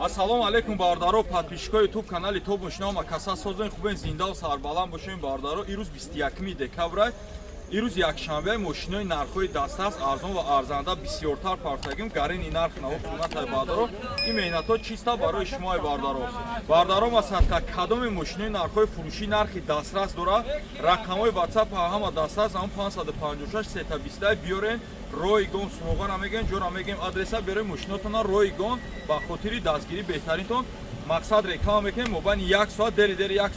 Ассалому алайкум, бародаро, подписчикои ютуб канали Топ Мошинао. Макаса созен, хубен, зиндаву сарбаланд бошем, бародаро. Ирӯз 21 декабр, ирӯз якшанбе. Мошинои нархҳои дастрас, арзон ва арзанда бисёртар партагим. Гарини нарх наво қиматай, бародаро. Ин меҳнатҳо чиста барои шумои, бародаро. Бародаро, масалан, кадоми мошинои нархҳои фурӯшӣ нархи дастрас дорад, рақамҳои WhatsApp ҳама дастрас, ҳам 556 320 биёрен, ройгон суроғана мегӯем, ҷора мегӯем, адреса биёрен мошинотона ройгон. Ба хотири дастгирӣ беҳтаринтон мақсад реклама мекунем. Мобайни як соат, дери дери як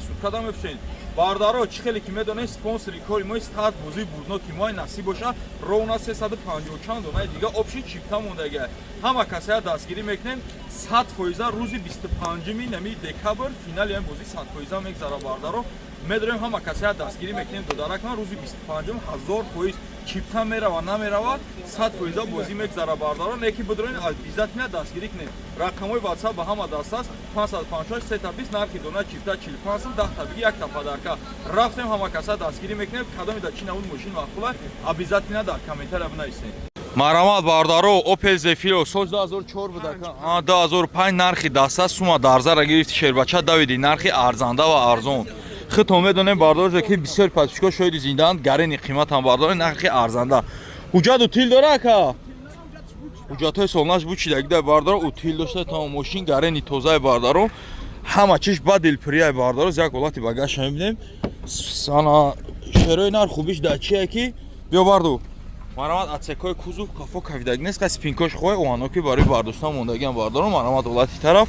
суткада мефурӯшем, бародаро. Чӣ хеле ки медонем, спонсори кори мо старт бозии бурдноки мои насиб боша, ровно 350 чанд донаи дига общий чипта мондага. Ҳама касая дастгирӣ мекунем 100%. Рӯзи 25-ми нами декабр финали ҳами бозӣ 100% мегзара, бародаро. Медорем, ҳама касая дастгирӣ мекунем. Додаракман, рӯзи 25-ум 1000% чипта мерава, намерава, 100% бозӣ мегзара, бародаро. Не ки бидорен, обязательно дастгирӣ кунем. Рақамҳои WhatsApp ба ҳама даст аст, 556 320. Нархи дона чипта 45 сум, 10 табиги якта подарка. Рафтем, ҳама каса дастгирӣ мекунем. Кадоми да чӣ навуд мошин маъқула, обязательно дар комментария бинависем. Марамат, бародаро. Opel Zafira сол 2004 буда, 2005, нархи даста, сума дарзара гирифти, шербача давиди, нархи арзанда ва арзон. Худтон медонем, бародаро, ки бисёр подписчико шоҳиди зиндаанд. Гарени қиматам, бародаро, нархи арзанда. Ҳуҷҷат утил дора, ака? Ҳуҷҷатҳои солнаш бучидагида, бародаро, утил дошта, тамом. Мошин гарени тозаи, бародаро, ҳама чиш ба дилпурияй, бародаро. Як ҳолати багаша мебинем. Сана шерои нарх хубиш дар чие ки биё барду. Марамат, отсекои кузов қафо кавидаги нест, ка спинкош хоҳе оҳано ки барои бардоштан мондагиам, бародаро. Марамат, ҳолати тараф,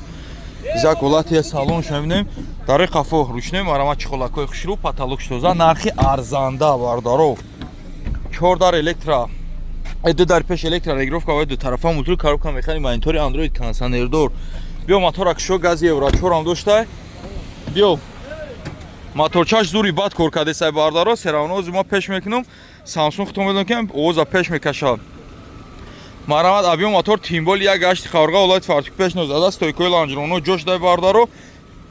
як ҳолати салонш мебинем. Дарои қафо ручной. Марамат, чехолакҳои хушрӯ, потолокш тоза, нархи арзанда, бародаро. Чор дар электро, ду дар пеш электро регулировка ва ду тарафа мултирул, коробка механика, монитори Android, кондиционердор. Биё, мотора кушо, гази евро чорам доштай. Биё, моторчаш зури бад кор кардесай, бардаро. Серавнози ма пеш мекунам, Самсунг, худтон медонам, ки овоза пеш мекашад. Марамат, объём мотор тимболи як гашти қаврға, ҳолати фартуки пеш нозада, стойкои лонжероно ҷош дай, бардаро.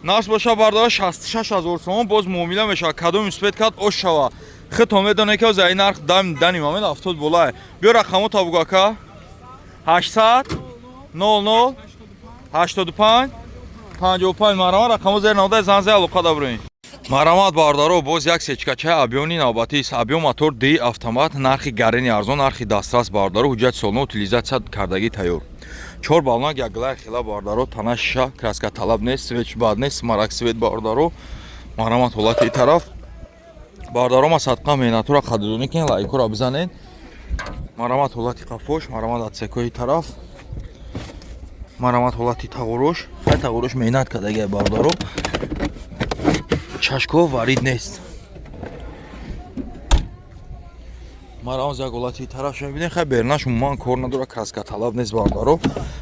Нарх боша, бардаро, 66 ҳазор сомон, боз муомила мешавад. Кадом успеть кард, ош шава. Худтон медонед, ки ҳозир ин нарх дани момент 70 болае. Биё, рақамо табугу, ака. 800 00 85 55. Марамат, рақамо зер навода, занзе алоқа даброин. Марамат, бардаро, боз як сечкачаи объёмни навбатист. Объём мотор ди автомат, нархи гарени арзон, нархи дастрас, бардаро. Ҳуҷҷати солона, утилизация кардагӣ тайёр. Чор балнак, як глай хела, бардаро. Тана шиша, краска талаб нест, свеч бад нест, смарагд цвет, бардаро. Марамат, ҳолати тараф, бардаро. Ма садқа меҳнатура қадрдонӣ кунед, лайкора бизанед. Марамат, ҳолати қафош. Марамат, отсекои тараф. Марамат, ҳолати тағурош. Хай, тағурош меҳнат кардагия, бардаро. Чашко варид нест. Марамаз, як ҳолати тараф мебинем. Хай, бернаш умуман кор надора, краска талаб нест, бардаро.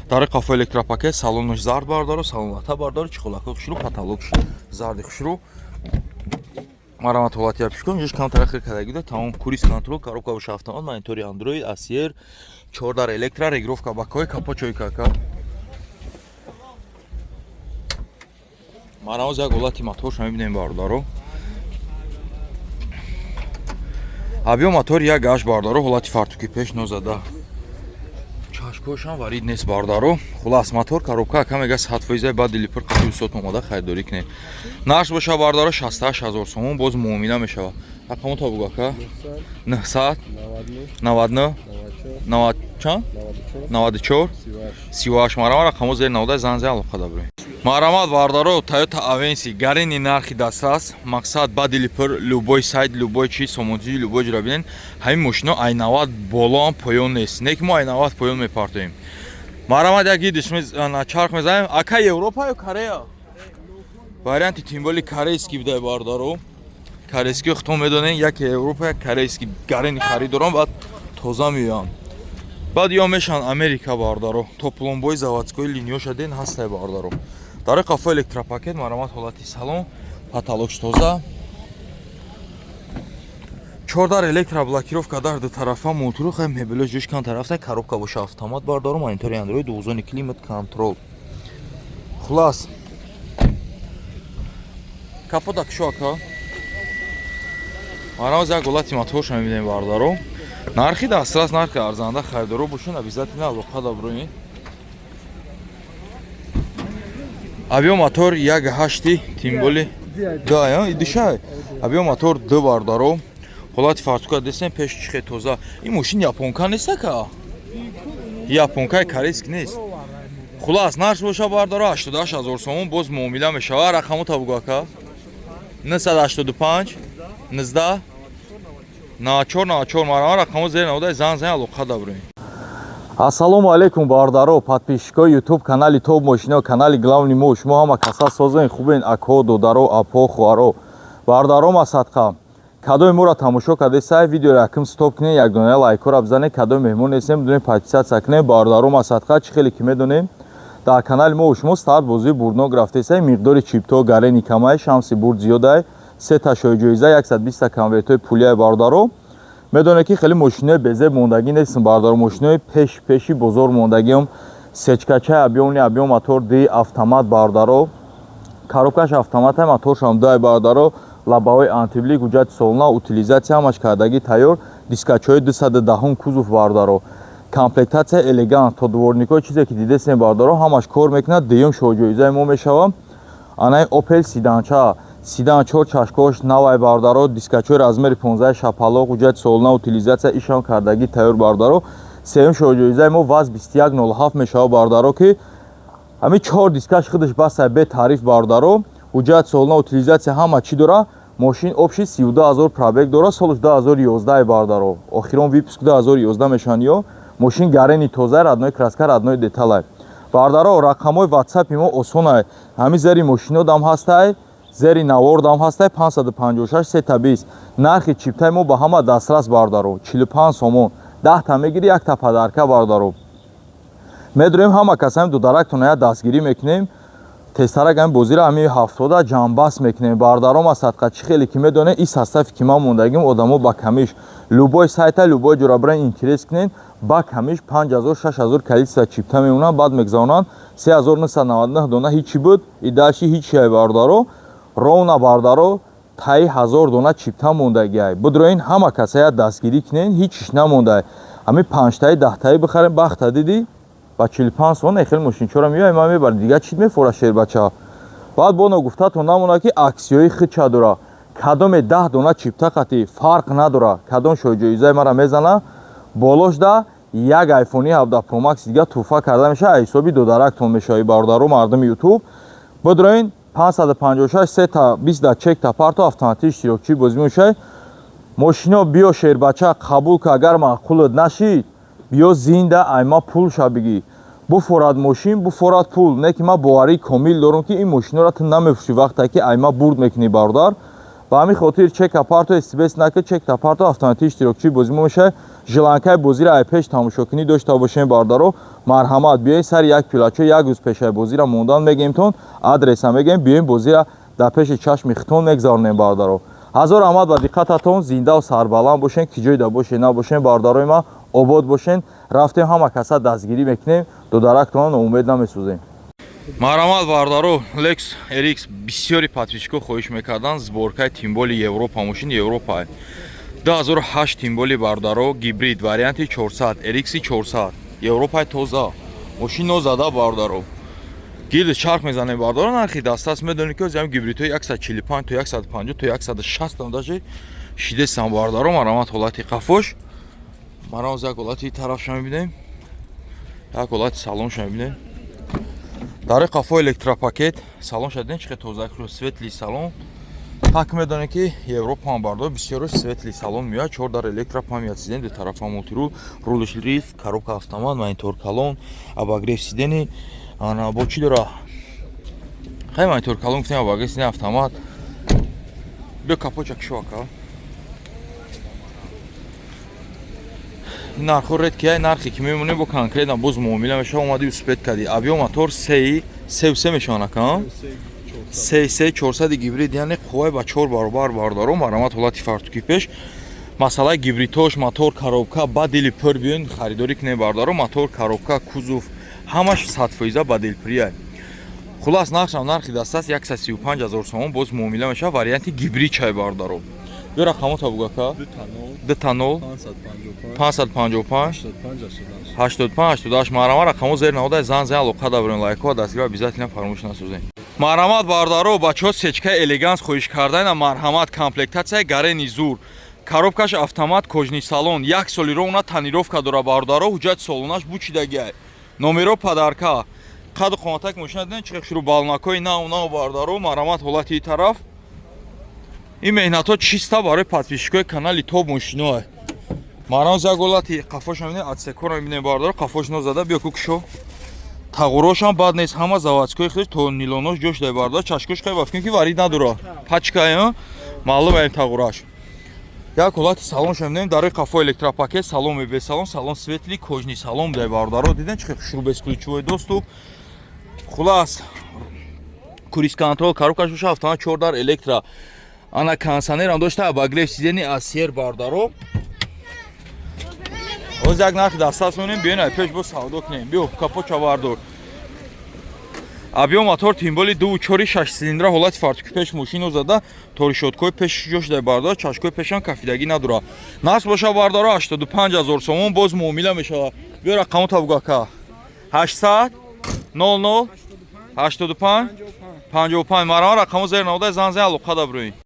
Дари қафо электропакет, салонош зард, бардаро, салон лата, бардаро, чехолакҳои хушрӯ, потолокш зарди хушрӯ. Марамат, ҳолати япишкон ҷош камтара хир кардагида, тамом. Круиз контроль, коробка боша автомат, монитори Android, асер, чордар электро регулировка бакои капот чой кака. Марамаз, як ҳолати моторша мебинем, бародаро. Объём мотор як гашт, бардаро. Ҳолати фартуки пеш нозада, чашкошам варид нест, бардаро. Хулас, мотор, коробка, ака мега, 100%. Баъд дилипур қати усот омада харидорӣ кунед. Нарх боша, бардаро, 68 ҳазор сомон, боз муомила мешавад. Рақамота бугу, ака. 900 99 90 чанд 94 38. Марама, рақамо зери 90, занзе алоқа даброем. Марамат, бардаро, Toyota Avensis, гарини нархи дастрас. Мақсад, ба дили пур, любой сайт, любой чиз, сомонтизи, любой ҷора бинен, ҳамин мошино ай 90 болоам поён нест. Не ки мо ай 90 поён мепартоем. Марамат, як гидиш чарх мезанем. Ака, Европа ё Корея? Варианти тимболи корейский будай, бардаро. Корейский худтон медонен, як Европа, як корейский гарини харид дорам, баъд тоза меоянд, баъд ё мешаванд Америка, бардаро. То пломбои заводской линияша ден ҳастай, бардаро. Дарои қафо электропакет. Марамат, ҳолати салон, потолокш тоза, чордар электроблокировка дар ду тарафа, мотуру хай, мебело ҷӯш кан тарафта, коробка боша автомат, бардаро, монитори Android, двухзонный климат контроль. Хулас, капота кушо, ака. Марамаз, як ҳолати моторша мебинем, бардаро. Нархи дастрас, нархи арзанда. Харидоро бошен, обязательно алоқа даброин. Объём мотор 1.8, тем более да, идишай. Объём мотор 2, бардаро. Ҳолати фартука десем, пеш чихе тоза. Ин мошин японка нест, ака? Японкаи корейский нест. Хулас, нарх боша, бардаро, 88 ҳазор сомон, боз муомила мешава. Рақамота бугу, ака. 985 19 94 94. Марама, рақамо зери наводай, зан зан, алоқа дабурем. Ассалому алайкум, бародаро, подписчикои ютуб канали Топ Мошино, канали главный мо. Шумо ҳама каса созен, хубен, ако, додаро, апо, хуаро, бародаро, масадқа. Кадои моро тамошо кардесай, видеоро якм стоп кунед, якдона лайкҳоро бизанед. Кадои меҳмон нестем, бидонед, подписаться кунед. Бародаро, масадқа, чӣ хеле ки медонем, дар канали мо шумо старт бозии бурднок рафтесай. Миқдори чипто гарени камай, шанси бурд зиёдай. Сета шоҳиҷоиза, 120 конвертҳои пулияи. Бародаро, медонед, ки хеле мошинои безеб мондагӣ нестм, бародаро, мошинои пеш пеши бозор мондагиам. Сечкачай объёмный, объём мотор ди, автомат, бародаро, коробкаш автомата, моторшам дай, бародаро, лабаҳои антиблик, ҳуҷҷати солона, утилизация, ҳамаш кардагӣ тайёр. Дискачҳои 210 кузов, бародаро, комплектация элегант, то дворникҳои, чизе ки дидесем, бародаро, ҳамаш кор мекунад. Дуюм шоҳҷоизаи мо мешавад анаи Опел седанча. Седан, чор чашкош навай, бародаро, дискачҳои размери 15, шапалоқ, ҳуҷҷати солона, утилизация, ишам кардагӣ тайёр, бародаро. Сеюм шоҳҷоизаи мо ВАЗ 2107 мешавад, бародаро, ки ҳамин чор дискаш худаш басай, бетариф, бародаро, ҳуҷҷати солона, утилизация, ҳама чӣ дора. Мошин общий 32 ҳазор пробег дора, солаш 2011, бародаро, охирон выпуск 2011 мешаванд. Ё мошин гарени тоза, родной краска, родной деталай. Бародаро, рақамҳои ватсапи мо осонай, ҳамин зери мошино дам ҳастай, зери навор дам ҳастай: 556 320. Нархи чиптаи мо ба ҳама дастрас, бародаро, 45 сомон. 10-та мегири, якта подарка. Бародаро, медурем, ҳама кас ҳами дударактона я дастгирӣ мекунем. Тезтарак ҳами бозиро ҳами 70 ҷамъбаст мекунем. Бародаром, аз садқа, чӣ хеле ки медонем, и составе ки ман мондагим, одамо ба камиш любой сайта, любой ҷора бирен, интерес кунен, ба камиш 5000, 6000 количество чипта мемонанд, баъд мегзаронанд. 3999 дона ҳичи буд и дальше ҳичи ай, бародаро. Ровно, бародаро, таи 1000 дона чипта мондагиай. Будроин, ҳама касая дастгирӣ кунен, ҳичиш намондай. Ҳами панҷтаи, 10-таи бихарем, бахта дидӣ, ба 45 сомон эхел мошинчора меояй, ман мебарам. Дига чӣ мефора, шербача? Баъд боно гуфтатон намонад, ки аксиёи худча дора. Кадоме 10 дона чипта қати, фарқ надора, кадом шоҳҷоизаи мара мезана, болошда як айфони 17 Pro Max дига туҳфа карда мешавад, ҳисоби додарактон мешавад. Бародаро, мардуми ютуб, бидроин, 556 сета 20 да чек та парто, автоматӣ иштирокчии бозӣ мешавад. Мошино биё, шербача, қабул ка. Агар маъқулат нашид, биё, зинда айма пулша бигӣ. Буфорад мошин, буфорад пул, не ки ман боварии комил дорам, ки ин мошиноро ту намефурӯшӣ, вақте ки айма бурд мекунӣ, бародар. Ба ҳамин хотир чека парто, смс нака, чекта парто, автоматӣ иштирокчии бозӣ мо мешавад. Желанкаи бозиро ай пеш тамошокунӣ дошта бошем. Бародаро, марҳамат, биёед сари як пилачо, як рӯз пешаи бозиро мондан мегӯемтон, адреса мегӯем, биёем, бозира дар пеши чашми хитон мегзаронем. Бародаро, ҳазор раҳмат ба диққататон. Зиндаву сарбаланд бошен, ки ҷойда бошед, набошен, бародарои ман, обод бошен. Рафтем, ҳама каса дастгирӣ мекунем, додарактона ноумед намесӯзем. Марҳамат, бародаро, Lexus RX. Бисёри подписчико хоҳиш мекарданд сборкаи, тем более Европа, мошин Европа, 2008, тем более, бародаро, гибрид варианти 400, RX 400, Европаи тоза, мошин нозада, бародаро. Гилд чарх мезанем, бародаро, нархи дастаст. Медонед, ки ҳозир гибридҳои 145 то 150 то 160 ам даже шидестам. Бародаро, марҳамат, ҳолати қафош. Марҳамат, як ҳолати тарафша мебинем, як ҳолати салонша мебинем. Дар қафо электропакет. Салонша дидем, чӣ хел тоза, светлый салон. Так медонед, ки Европа ҳам, бардор, бисёраш светлый салон меояд. Чор дар электропамять сиденье, ду тарафа мультируль, рулиш риф, коробка автомат, монитор калон, обогрев сиденье. Ана бо чӣ дора? Хай, монитор калон гуфтем, обогрев сиденье, автомат. Биё, капоча кишо, ака. Нархо ред ки нархе ки мемонем, бо конкретно боз муомила мешава. Омади, успеть кардӣ. Объём мотор сеи сеу се мешаванд, ака, се се 400, гибрид, яъне қувваи ба чор баробар. Бародаро, марҳамат, ҳолати фартуки пеш. Масъалаи гибридҳош, мотор, коробка ба дили пур биён, харидорӣ кунем. Бародаро, мотор, коробка, кузов, ҳамаш 100% ба дилпурия. Хулас, нархшам нархи дастаст, 135 ҳазор сомон, боз муомила мешавад. Варианти гибрид чай, бародаро. Биё, рақамота буг, ака. 2 0 555 85 88. Марҳама, рақамо зери навода, зан зан, алоқа дабарем. Лайкҳо, дастгирӣ обязательно фаромӯш насозем. Марҳамат, бародаро, бачаҳо сечка Элеганс хоҳиш кардана. Марҳамат, комплектация гарени зур, коробкаш автомат, кожаный салон, як соли ровно тонировка дора, бародаро. Ҳуҷҷати солонаш бучидагиай, номеро подарка. Қаду қоматак мошина дидем, чӣ шурӯ, балонакҳои нав нав, бародаро. Марҳамат, ҳолати тараф. Ин меҳнатҳо чиста барои подписчикои канали Топ мошиноа. Марҳамат, як ҳолати қафоша мебинем, отсекора мебинем, бародаро. Қафош нозада, биё, кукшо. Тағурошам бад нест, ҳама заводской худаш, то нилонош ҷош дай, бародар. Чашкош хай вафкин ки варид надора, пачкая маълум аем тағураш. Як ҳолати салонша мебинем. Дарои қафо электропакет, салон без салон, салон светлый, кожаный салон дай, бародаро. Дидем, чӣ хушрӯ, бесключевой доступ. Хулас, круиз контроль, коробкаш боша автомат, чор дар электро, ана кондиционерам дошта, обогрев сидений асер, бародаро. Оз як нархи дастас монем, биён, ай пеш бо савдо кунем. Биё, капоча бардор. Объём мотор тимболи 2,4, 6 цилиндра. Ҳолати фартуки пеш мошино зада, то решёткаҳои пеш ҷош дай, бардор. Чашкои пешам кафидагӣ надора. Нарх боша, бардоро, 85 ҳазор сомон, боз муомила мешавад. Биё, рақамота бугака. 800 00 85 55. Марҳамат, рақамо зер навода, зан зан, алоқа дабрӯин.